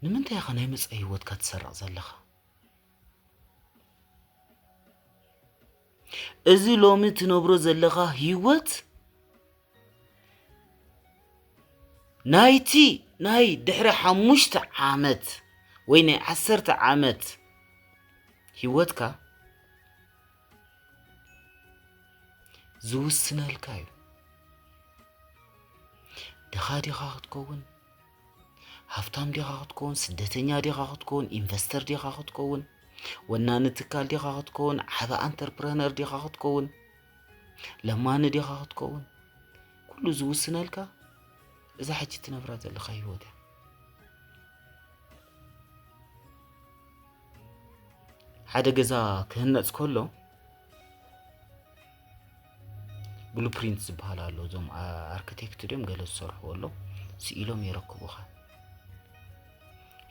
ንምንታይ ኢኻ ናይ መጻኢ ህይወትካ ትሰርቕ ዘለኻ? እዚ ሎሚ ትነብሮ ዘለኻ ህይወት ናይቲ ናይ ድሕሪ ሓሙሽተ ዓመት ወይ ናይ ዓሰርተ ዓመት ህይወትካ ዝውስነልካ እዩ። ድኻ ዲኻ ክትከውን፣ ሃፍታም ዲኻ ክትከውን፣ ስደተኛ ዲኻ ክትከውን፣ ኢንቨስተር ዲኻ ክትከውን፣ ወናኒ ትካል ዲኻ ክትከውን፣ ዓቢ ኣንተርፕረነር ዲኻ ክትከውን፣ ለማኒ ዲኻ ክትከውን፣ ኩሉ ዝውስነልካ እዛ ሕጂ ትነብራ ዘለኻ ህይወት እያ። ሓደ ገዛ ክህነጽ ከሎ ብሉፕሪንት ዝበሃል ኣሎ። እዞም ኣርክቴክት ድዮም ገለ ዝሰርሕዎ ኣሎ፣ ስኢሎም የረክቡኻ።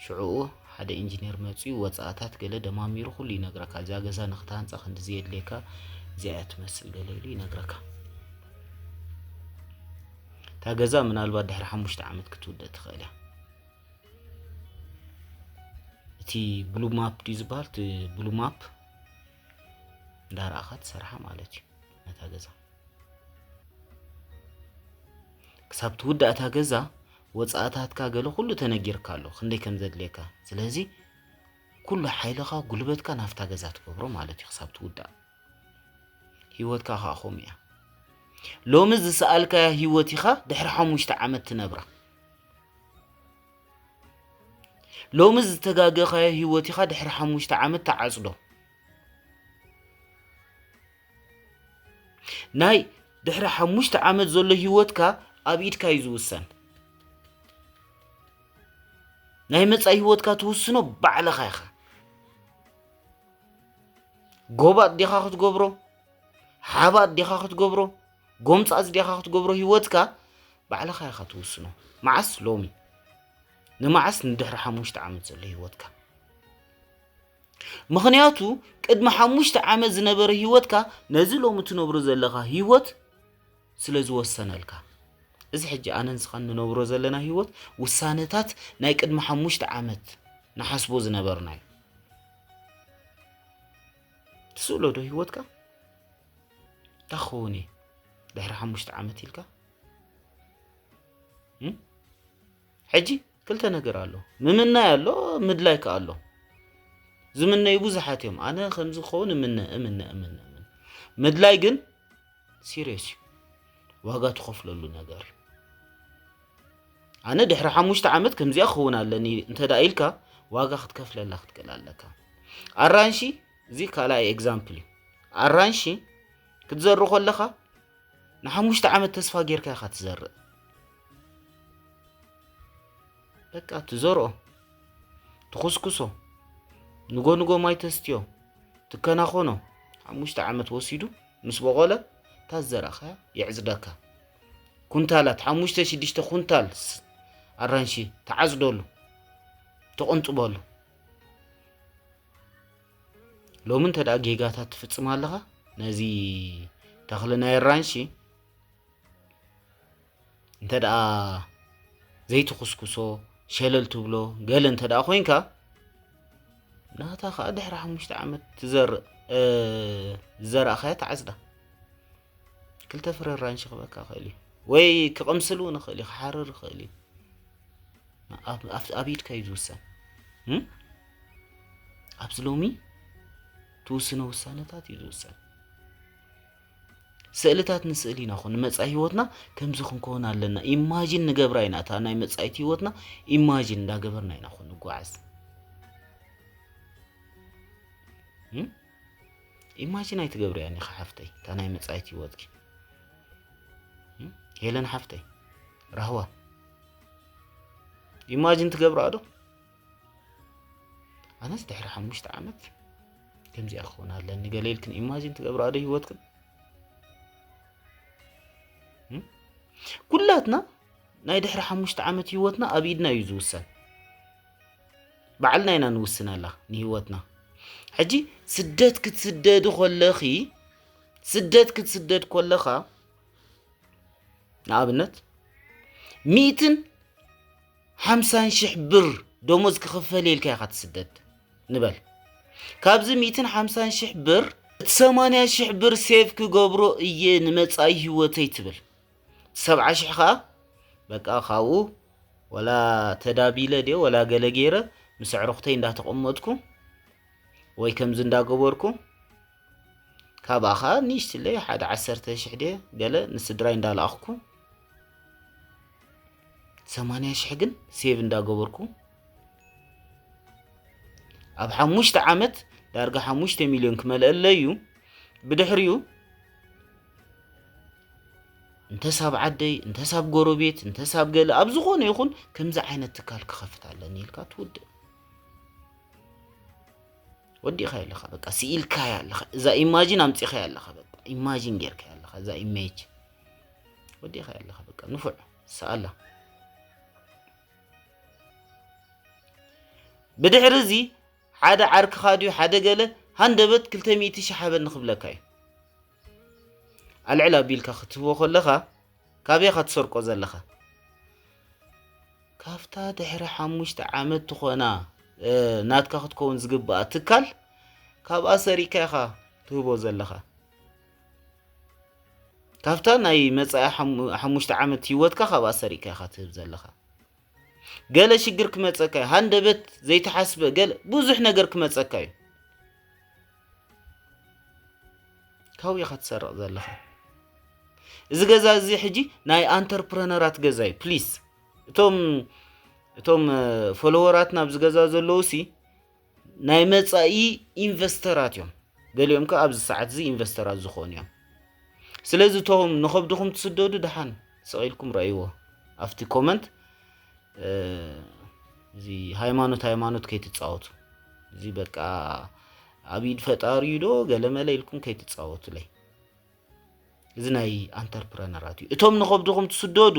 ሽዑኡ ሓደ ኢንጂነር መጺኡ ወጻእታት ገለ ደማሚሩ ኩሉ ይነግረካ። እዛ ገዛ ንክትሃንጻ ክንድዚ የድልየካ፣ እዚኣ እያ ትመስል ገለ ኢሉ ይነግረካ። እታ ገዛ ምናልባት ድሕሪ ሓሙሽተ ዓመት ክትውደእ ትኽእል እያ። እቲ ብሉ ማፕ ድዩ ዝበሃል? እቲ ብሉ ማፕ እንዳረኣኻ ትሰርሓ ማለት እዩ ነታ ገዛ። ክሳብ ትውዳእ እታ ገዛ ወጻእታትካ ገለ ኩሉ ተነጊርካ ኣሎ፣ ክንደይ ከም ዘድልየካ። ስለዚ ኩሉ ሓይልኻ፣ ጉልበትካ ናብታ ገዛ ትገብሮ ማለት እዩ ክሳብ ትውዳእ። ህይወትካ ከኣ ከምኡ እያ። ሎሚ ዝሰኣልካያ ህይወት ኢኻ ድሕሪ ሓሙሽተ ዓመት ትነብራ። ሎሚ ዝተጋገኻዮ ህይወት ኢኻ ድሕሪ ሓሙሽተ ዓመት ትዓጽዶ። ናይ ድሕሪ ሓሙሽተ ዓመት ዘሎ ህይወትካ ኣብ ኢድካ እዩ ዝውሰን። ናይ መጻኢ ህይወትካ ትውስኖ ባዕልኻ ኢኻ። ጎባጥ ዲኻ ክትገብሮ፣ ሓባጥ ዲኻ ክትገብሮ፣ ጎምጻጽ ዲኻ ክትገብሮ ህይወትካ ባዕልኻ ኢኻ ትውስኖ። መዓስ? ሎሚ። ንመዓስ? ንድሕሪ ሓሙሽተ ዓመት ዘሎ ህይወትካ። ምኽንያቱ ቅድሚ ሓሙሽተ ዓመት ዝነበረ ህይወትካ ነዚ ሎሚ ትነብሮ ዘለኻ ህይወት ስለ ዝወሰነልካ። እዚ ሕጂ ኣነን ንስኻን ንነብሮ ዘለና ህይወት ውሳነታት ናይ ቅድሚ ሓሙሽተ ዓመት ንሓስቦ ዝነበርና እዩ። ትስእሎ ዶ ህይወትካ? እንታይ ክኸውን እየ ድሕሪ ሓሙሽተ ዓመት ኢልካ? እም? ሕጂ ክልተ ነገር ኣሎ። ምምናይ ኣሎ፣ ምድላይ ከኣ ኣሎ። ዝምነዩ ብዙሓት እዮም። ኣነ ከምዚ ክኸውን እምነ፣ እምነ፣ እምነ፣ እምነ። ምድላይ ግን ሲሪየስ እዩ። ዋጋ ትኸፍለሉ ነገር እዩ። ኣነ ድሕሪ ሓሙሽተ ዓመት ከምዚኣ ክኸውን ኣለኒ እንተ ደኣ ኢልካ፣ ዋጋ ክትከፍለላ ክትክእል ኣለካ። ኣራንሺ፣ እዚ ካልኣይ ኤግዛምፕል እዩ። ኣራንሺ ክትዘርእ ከለኻ ንሓሙሽተ ዓመት ተስፋ ጌርካ ኢኻ ትዘርእ። በቃ ትዘርኦ፣ ትኹስኩሶ፣ ንጎ ንጎ ማይ ተስትዮ፣ ትከናኸኖ። ሓሙሽተ ዓመት ወሲዱ ምስ በቖለ፣ እታ ዝዘራእኻያ የዕጽደካ። ኩንታላት፣ ሓሙሽተ ሽዱሽተ ኩንታል ስ-፣ ኣራንሺ ትዓጽደሉ፣ ትቕንጥበሉ። ሎሚ እንተ ደኣ ጌጋታት ትፍጽም ኣለኻ፣ ነዚ ተኽሊ ናይ ኣራንሺ እንተ ደኣ ዘይትኹስኩሶ፣ ሸለል ትብሎ፣ ገለ እንተ ደኣ ኮይንካ፣ ናታ ኸኣ ድሕሪ ሓሙሽተ ዓመት ትዘርእ፣ እ፣ ዝዘራእኻያ ትዓጽዳ። ክልተ ፍረ ኣራንሺ ክበካ ይኽእል እዩ። ወይ ክቕምስል እውን ይኽእል እዩ፣ ክሓርር ይኽእል እዩ። ኣብ፣ ኣብ፣ ኣብ ኢድካ እዩ ዝውሰን። እም? ኣብዚ ሎሚ ትውስኖ ውሳነታት እዩ ዝውሰን። ስእልታት ንስእል ኢና ኹን ንመጻኢ ህይወትና ከምዚ ክንከውን ኣለና። ኢማጂን ንገብራ ኢና። እታ ናይ መጻኢት ህይወትና ኢማጂን እንዳገበርና ኢና ኹን ንጓዓዝ። እም? ኢማጂን ኣይትገብርያን ኢኻ ሓፍተይ፣ እታ ናይ መጻኢት ህይወትኪ። እም? ሄለን ሓፍተይ፣ ራህዋ፣ ኢማጂን ትገብራ ዶ? ኣነስ ድሕሪ ሓሙሽተ ዓመት ከምዚኣ ክኸውን ኣለኒ ገለ ኢልክን ኢማጂን ትገብራ ዶ ህይወትክን? እም? ኩላትና ናይ ድሕሪ ሓሙሽተ ዓመት ህይወትና ኣብ ኢድና እዩ ዝውሰን። ባዕልና ኢና ንውስነላ ንህይወትና። ሕጂ ስደት ክትስደዲ ከለኺ፣ ስደት ክትስደድ ከለኻ፣ ንኣብነት፣ ሚእትን ሓምሳን ሽሕ ብር ደሞዝ ክኽፈል ኢልካ ኢኻ ትስደድ ንበል። ካብዚ ሚእትን ሓምሳን ሽሕ ብር፣ እቲ ሰማንያ ሽሕ ብር ሴቭ ክገብሮ እየ ንመጻኢ ህይወተይ ትብል። ሰብዓ ሽሕ ኸኣ በቃ ካብኡ ወላ ተዳቢለ ድየ ወላ ገለ ገይረ ምስ ኣዕሩኽተይ እንዳተቐመጥኩ ወይ ከምዚ እንዳገበርኩ ካብኣ ኸኣ ንእሽትለይ ሓደ ዓሰርተ ሽሕ ድየ ገለ ንስድራይ እንዳለኣኽኩ ሰማንያ ሽሕ ግን ሴቭ እንዳገበርኩ ኣብ ሓሙሽተ ዓመት ዳርጋ ሓሙሽተ ሚልዮን ክመልአለይ እዩ። ብድሕሪኡ እንተስ ኣብ ዓደይ እንተስ ኣብ ጎረቤት እንተስ ኣብ ገለ ኣብ ዝኾነ ይኹን ከምዚ ዓይነት ትካል ክኸፍት ኣለኒ ኢልካ ትውድእ። ወዲእኻ ኣለኻ በቃ ስኢልካ ኣለኻ። እዛ ኢማጂን ኣምጺኻ ኣለኻ በቃ ኢማጂን ጌርካ ኣለኻ እዛ ኢሜጅ ወዲእኻ ኣለኻ በቃ ንፉዕ ሰኣላ። ብድሕሪ እዚ ሓደ ዓርክኻ ድዩ ሓደ ገለ ሃንደበት ክልተ ሚእቲ ሽሕ ሃበኒ ክብለካ እዩ። ኣልዕል ኣቢልካ ክትህቦ ከለኻ ካበይ ኢኻ ትሰርቆ ዘለኻ? ካብታ ድሕሪ ሓሙሽተ ዓመት ትኾና ናትካ ክትከውን ዝግብኣ ትካል ካብኣ ሰሪቅካ ኢኻ ትህቦ ዘለኻ። ካብታ ናይ መጻኢ ሓሙሽተ ዓመት ህይወትካ ካብኣ ሰሪቅካ ኢኻ ትህብ ዘለኻ። ገለ ሽግር ክመጸካ እዩ፣ ሃንደበት ዘይተሓስበ ገለ ብዙሕ ነገር ክመጸካ እዩ። ካብኡ ኢኻ ትሰርቕ ዘለኻ። እዚ ገዛ እዚ ሕጂ ናይ ኣንተርፕረነራት ገዛ እዩ። ፕሊስ እቶም እቶም ፎሎወራትና ኣብዚ ገዛ ዘለዉ ሲ ናይ መጻኢ ኢንቨስተራት እዮም። ገሊኦም ከ ኣብዚ ሰዓት እዚ ኢንቨስተራት ዝኾኑ እዮም። ስለዚ እቶም ንኸብድኹም ትስደዱ ደሓን ስቕ ኢልኩም ረእይዎ ኣብቲ ኮመንት። እዚ ሃይማኖት ሃይማኖት ከይትጻወቱ። እዚ በቃ ኣብ ኢድ ፈጣሪ እዩ ዶ ገለመለ ኢልኩም ከይትጻወቱለይ። እዚ ናይ ኣንተርፕረነራት እዩ። እቶም ንኸብድኹም ትስደዱ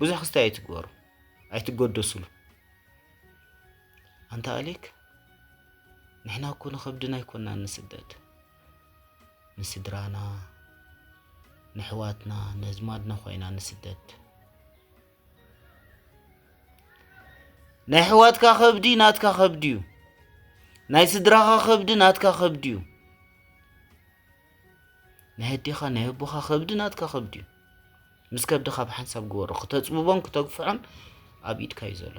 ብዙሕ ክስታይ ኣይትግበሩ፣ ኣይትጎደስሉ። ኣንታ ኣሌክ ንሕና እኮ ንኸብድና ኣይኮናን ንስደድ፣ ንስድራና፣ ንሕዋትና፣ ነዝማድና ኮይና ንስደድ። ናይ ኣሕዋትካ ከብዲ ናትካ ከብዲ እዩ። ናይ ስድራኻ ከብዲ ናትካ ከብዲ እዩ። ናይ ኣዴኻ ናይ ኣቦኻ ከብዲ ናትካ ከብዲ እዩ። ምስ ከብድኻ ብሓንሳብ ግበሮ። ክተጽብቦን ክተግፍዖን ኣብ ኢድካ እዩ ዘሎ።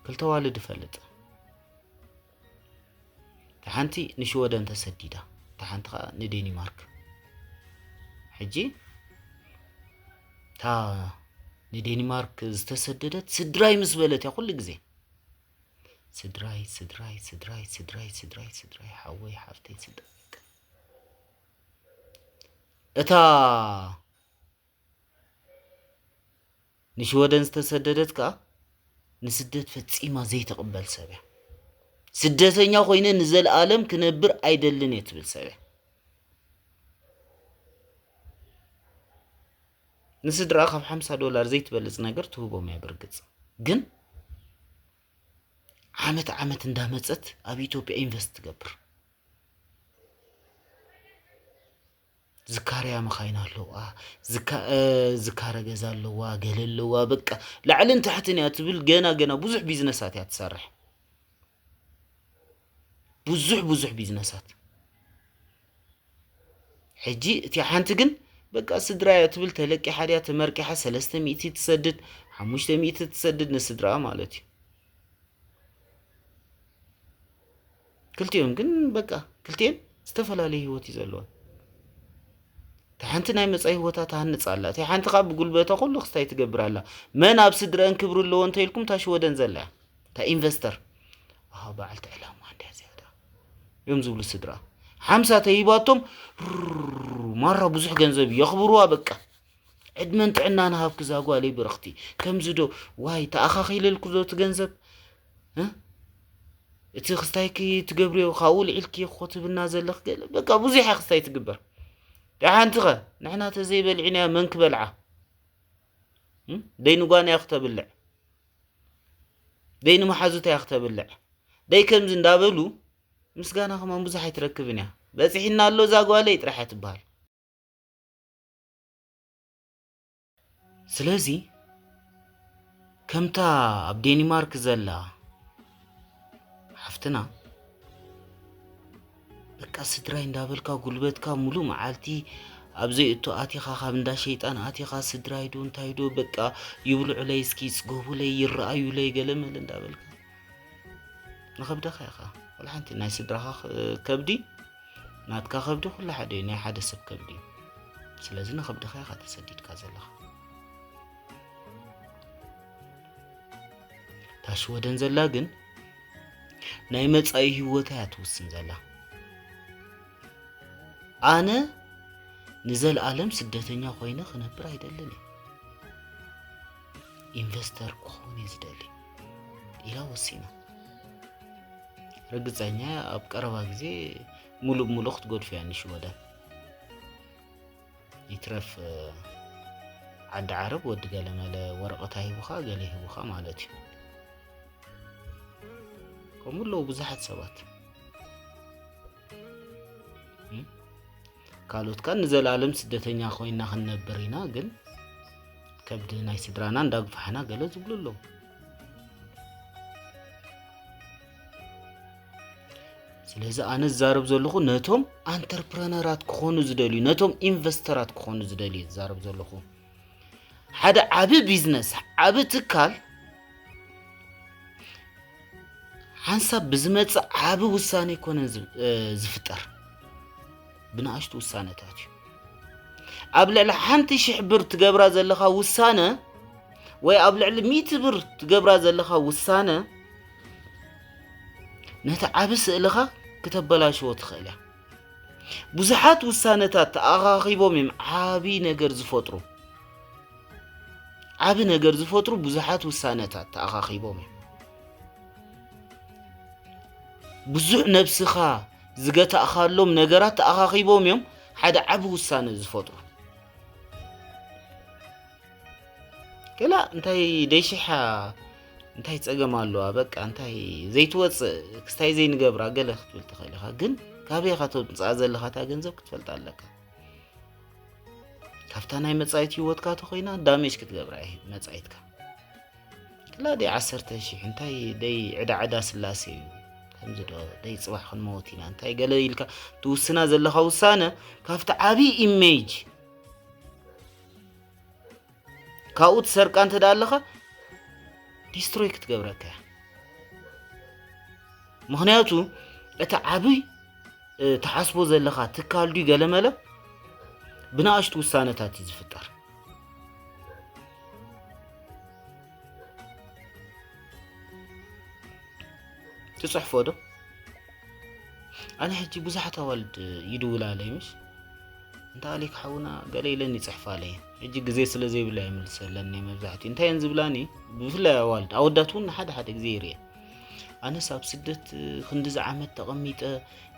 ክልተ ዋልድ እፈልጥ። እታ ሓንቲ ንሽወደን ተሰዲዳ፣ እታ ሓንቲ ኸኣ ንዴኒማርክ። ሕጂ እታ ንዴኒማርክ ዝተሰደደት ስድራይ ምስ በለት እያ ኩሉ ግዜ ስድራይ ስድራይ ስድራይ ስድራይ ስድራይ ስድራይ ሓወይ ሓፍተይ ስድራይ እታ ንሽወደን ዝተሰደደት ከኣ ንስደት ፈጺማ ዘይትቕበል ሰብ እያ። ስደተኛ ኮይነ ንዘለኣለም ክነብር ኣይደልን እየ ትብል ሰብ እያ። ንስድራ ካብ ሓምሳ ዶላር ዘይትበልጽ ነገር ትህቦም እያ። ብርግጽ ግን ዓመት ዓመት እንዳመጸት ኣብ ኢትዮጵያ ኢንቨስት ትገብር። ዝካረያ መኻይን ኣለዋ፣ ዝካ- እ፣ ዝካረ ገዛ ኣለዋ፣ ገለ ኣለዋ። በቃ ላዕልን ታሕትን እያ ትብል። ገና ገና ብዙሕ ቢዝነሳት እያ ትሰርሕ፣ ብዙሕ ብዙሕ ቢዝነሳት። ሕጂ እቲኣ ሓንቲ ግን በቃ ስድራ እያ ትብል። ተለቂሓ ድያ ተመርቂሓ ሰለስተ ሚእቲ ትሰድድ፣ ሓሙሽተ ሚእቲ ትሰድድ ንስድራኣ ማለት እዩ። ክልቲኦም ግን በቃ ክልቲኤን ዝተፈላለየ ህይወት እዩ ዘለወን። እታ ሓንቲ ናይ መጻኢ ህይወታ ትሃንጽ ኣላ፣ እታ ሓንቲ ከኣ ብጉልበታ ኩሉ ክስታይ ትገብር ኣላ። መን ኣብ ስድረአን ክብሪ ኣለዎ እንተ ኢልኩም እታ ሽወደን ዘላ እያ፣ እታ ኢንቨስተር። ኣሃ በዓልቲ ዕላማ እንድያ ዝያዳ እዮም ዝብሉ ስድራ። ሓምሳ ተሂባቶም ሩር ማራ ብዙሕ ገንዘብ እዩ፣ የኽብሩዋ በቃ። ዕድመን ጥዕናን ሃብኪ እዛ ጓለይ ብርኽቲ። ከምዚ ዶ ዋይ ተኣኻኺለልኩ ዶ እቲ ገንዘብ እ? እቲ ክስታይኪ ትገብርዮ ካብኡ ልዒልኪ እኮ ትብና ዘለኽ ገለ በቃ ብዙሕ እያ ክስታይ ትግበር። ደሓ ሓንቲ ኸ ንሕና ተዘይበሊዕናያ መን ክበልዓ? እም? ደይ ንጓና እያ ክተብልዕ፣ ደይ ንመሓዙታ እያ ክተብልዕ፣ ደይ ከምዚ እንዳበሉ ምስጋና ከማን ብዙሕ ኣይትረክብን እያ። በፂሕና ኣሎ እዛ ጓለይ ጥራሕ እያ ትበሃል። ስለዚ ከምታ ኣብ ዴኒማርክ ዘላ ሓፍትና፣ በቃ ስድራይ እንዳበልካ ጉልበትካ ሙሉእ መዓልቲ ኣብ ዘይእቶ ኣቲኻ፣ ካብ እንዳ ሸይጣን ኣቲኻ፣ ስድራይ ዶ እንታይ ዶ በቃ ይብልዑለይ፣ እስኪ ይጽገቡለይ፣ ይረኣዩለይ፣ ገለመለ እንዳበልካ ንኸብድኻ ኢኻ። ወላ ሓንቲ ናይ ስድራኻ ኽ-፣ ከብዲ፣ ናትካ ከብዲ ኩሉ ሓደ እዩ፣ ናይ ሓደ ሰብ ከብዲ እዩ። ስለዚ ንኸብድኻ ኢኻ ተሰዲድካ ዘለኻ። እታ ሽወደን ዘላ ግን ናይ መጻኢ ህይወታ እያ ትውስን ዘላ። ኣነ ንዘለኣለም ስደተኛ ኮይነ ክነብር ኣይደልን እየ። ኢንቨስተር ክኸውን እየ ዝደሊ ኢላ ወሲና። ርግጸኛ እያ ኣብ ቀረባ ግዜ ሙሉእ ብሙሉእ ክትገድፎ እያ ንሽወደን። ይትረፍ፣ እ፣ ዓዲ ዓረብ ወዲ ገለመለ ወረቐት ኣይህቡኻ፣ ገለ ይህቡኻ ማለት እዩ። ከምኡ ኣለዉ ብዙሓት ሰባት። እም? ካልኦት ከኣ ንዘለኣለም ስደተኛ ኮይና ክንነብር ኢና፣ ግን ከብዲ ናይ ስድራና እንዳግፋሕና ገለ ዝብሉ ኣለዉ። ስለዚ ኣነ ዝዛረብ ዘለኹ ነቶም ኣንተርፕረነራት ክኾኑ ዝደልዩ፣ ነቶም ኢንቨስተራት ክኾኑ ዝደልዩ ዝዛረብ ዘለኹ። ሓደ ዓቢ ቢዝነስ፣ ዓቢ ትካል ሓንሳብ ብዝመጽእ ዓቢ ውሳነ ኣይኮነን ዝ-፣ እ፣ ዝፍጠር። ብንኣሽቱ ውሳነታት እዩ። ኣብ ልዕሊ ሓንቲ ሽሕ ብር ትገብራ ዘለኻ ውሳነ ወይ ኣብ ልዕሊ ሚእቲ ብር ትገብራ ዘለኻ ውሳነ ነቲ ዓቢ ስእልኻ ክተበላሽዎ ትኽእል እያ። ብዙሓት ውሳነታት ተኣኻኺቦም እዮም ዓቢ ነገር ዝፈጥሩ። ዓቢ ነገር ዝፈጥሩ ብዙሓት ውሳነታት ተኣኻኺቦም እዮም። ብዙሕ ነብስኻ ዝገታእኻሎም ነገራት ተኣኻኺቦም እዮም ሓደ ዓቢ ውሳነ ዝፈጥሩ። ገላ እንታይ ደይሽሓ እንታይ ጸገም ኣለዋ? በቃ እንታይ ዘይትወጽእ ክስታይ ዘይንገብራ ገለ ክትብል ትኽእል ኢኻ። ግን ካበይ ኢኻ ተምጽኣ ዘለኻ እታ ገንዘብ ክትፈልጥ ኣለካ። ካብታ ናይ መጻኢት ህይወትካ ተኾይና ዳሜጅ ክትገብራ እየ መጻኢትካ። ክላ ደይ ዓሰርተ ሺሕ እንታይ ደይ ዕዳ ዕዳ ስላሴ እዩ። ከምዚ ዶ ደይ ጽባሕ ክንመውት ኢና እንታይ ገለ ኢልካ ትውስና ዘለኻ ውሳነ ካብቲ ዓቢ ኢሜጅ ካብኡ ትሰርቃ እንተ ደኣ ኣለኻ ዲስትሮይ ክትገብረካ እያ። ምኽንያቱ እቲ ዓቢ እ፣ ትሓስቦ ዘለኻ ትካል ድዩ ገለመለ ብንኣሽቱ ውሳነታት እዩ ዝፍጠር። ትጽሕፎ ዶ? ኣነ ሕጂ ብዙሓት ኣዋልድ ይድውላ ኣለይ ምሽ? እንተ ኣሌክ ሓውና ገለ ኢለን ይጽሕፋ ኣለይ። ሕጂ ግዜ ስለ ዘይብላ ይምልሰለን ናይ መብዛሕትኡ። እንታይ እየን ዝብላኒ? ብፍላይ ኣዋልድ፣ ኣወዳት እውን ሓደ ሓደ ግዜ ይርየ። ኣነስ ኣብ ስደት ክንድዚ ዓመት ተቐሚጠ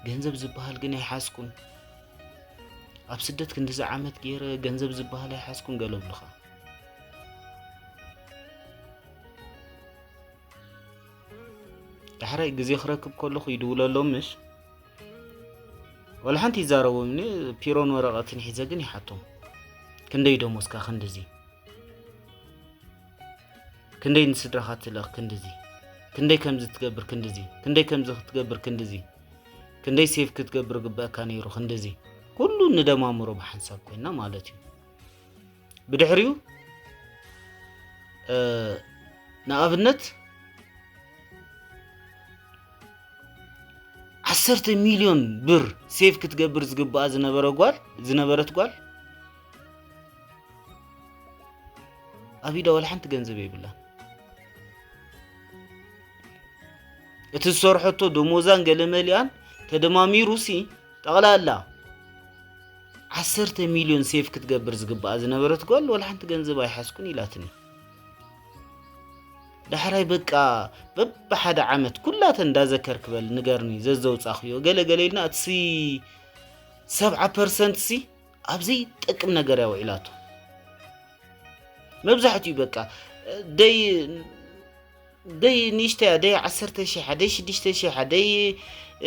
ገንዘብ ዝበሃል ግን ኣይሓዝኩን። ኣብ ስደት ክንድዚ ዓመት ገይረ ገንዘብ ዝበሃል ኣይሓዝኩን ገለ ብልኻ። ዳሕራይ ግዜ ክረክብ ከለኹ ይድውለሎም ምሽ? ወላ ሓንቲ ይዛረቦምኒ፣ ፒሮን ወረቐትን ሒዘ ግን ይሓቶም። ክንደይ ደሞዝካ ክንድዚ? ክንደይ ንስድራኻ ትልእኽ ክንድዚ? ክንደይ ከምዚ ትገብር ክንድዚ? ክንደይ ከምዚ ክትገብር ክንድዚ? ክንደይ ሴቭ ክትገብር ግበእካ ነይሩ ክንድዚ? ኩሉ ንደማምሮ ብሓንሳብ ኮይና ማለት እዩ። ብድሕሪኡ፣ እ፣ ንኣብነት፣ ዓሰርተ ሚልዮን ብር ሴቭ ክትገብር ዝግብኣ ዝነበረ ጓል፣ ዝነበረት ጓል፣ ኣብ ኢዳ ዋላ ሓንቲ ገንዘብ የብላን። እቲ ዝሰርሐቶ ደሞዛን ገለ መሊኣን ተደማሚሩሲ፣ ጠቕላላ ዓሰርተ ሚልዮን ሴቭ ክትገብር ዝግብኣ ዝነበረት ጓል፣ ዋላ ሓንቲ ገንዘብ ኣይሓዝኩን ኢላትኒ። ዳሕራይ በቃ በብሓደ ዓመት ኩላተን እንዳዘከርክ በል ንገርኒ ዘዘውጻኽዮ ገለ ገለ ኢልና፣ እቲ ሲ ሰብዓ ፐርሰንት ሲ ኣብ ዘይጠቅም ነገር እያ ውዒላቶ። መብዛሕትኡ በቃ ደይ፣ ደይ ንእሽተያ፣ ደይ ዓሰርተ ሺሕ፣ ደይ ሽዱሽተ ሺሕ፣ ደይ፣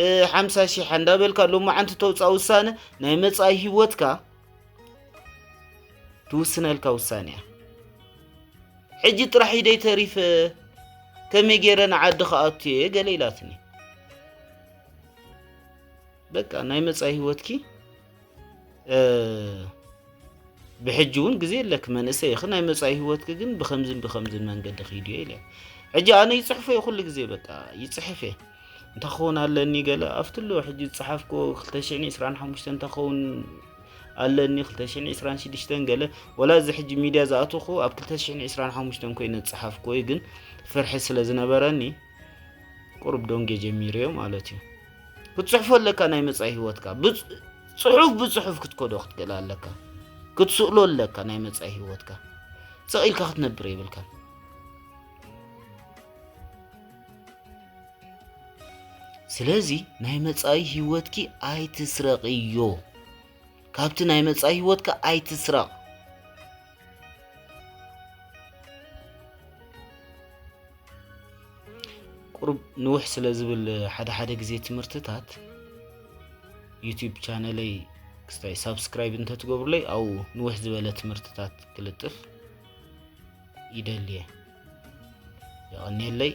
እ፣ ሓምሳ ሺሕ እንዳበልካ ሎማዓንቲ ተውፅኣ ውሳነ ናይ መጻኢ ህይወትካ ትውስነልካ ውሳነ እያ። ሕጂ ጥራሕ ኢደይ ተሪፈ፣ ከመይ ገይረ ንዓዲ ክኣቱ እየ?" ገለ ኢላትኒ። በቃ ናይ መጻኢ ህይወትኪ፣ እ፣ ብሕጂ እውን ግዜ ኣለኪ፣ መንእሰይ ኢኺ። ናይ መጻኢ ህይወትኪ ግን ብኸምዝን ብኸምዝን መንገዲ ኺድዮ ኢለ። ሕጂ ኣነ ይጽሕፎ እየ ኩሉ ግዜ፣ በቃ ይጽሕፍ እየ። እንተኸውን ኣለኒ ገለ ኣብቲ ኣሎ ሕጂ ዝጸሓፍኮ ክልተ ሽሕን ዕስራን ሓሙሽተን እንተኸውን ኣለኒ፣ ክልተ ሽሕን ዕስራን ሽዱሽተን ገለ፣ ወላ እዚ ሕጂ ሚድያ ዝኣተኹ ኣብ ክልተ ሽሕን ዕስራን ሓሙሽተን ኮይነ ዝጸሓፍኮ እዩ፣ ግን ፍርሒ ስለ ዝነበረኒ ቁሩብ ደንጌ ጀሚረዮ ማለት እዩ። ክትጽሕፎ ኣለካ ናይ መጻኢ ህይወትካ። ብጽ-፣ ጽሑፍ ብጽሑፍ ክትከዶ ክትክእል ኣለካ። ክትስእሎ ኣለካ ናይ መጻኢ ህይወትካ። ስቕ ኢልካ ክትነብር የብልካን። ስለዚ ናይ መጻኢ ህይወትኪ ኣይትስረቕዮ። ካብቲ ናይ መጻኢ ህይወትካ ኣይትስረቕ። ቁሩብ ንውሕ ስለ ዝብል ሓደ ሓደ ግዜ ትምህርትታት ዩቲዩብ ቻነለይ ክስታይ ሳብስክራይብ እንተትገብሩለይ ኣብኡ ንውሕ ዝበለ ትምህርትታት ክልጥፍ ይደልየ። የቐንየለይ።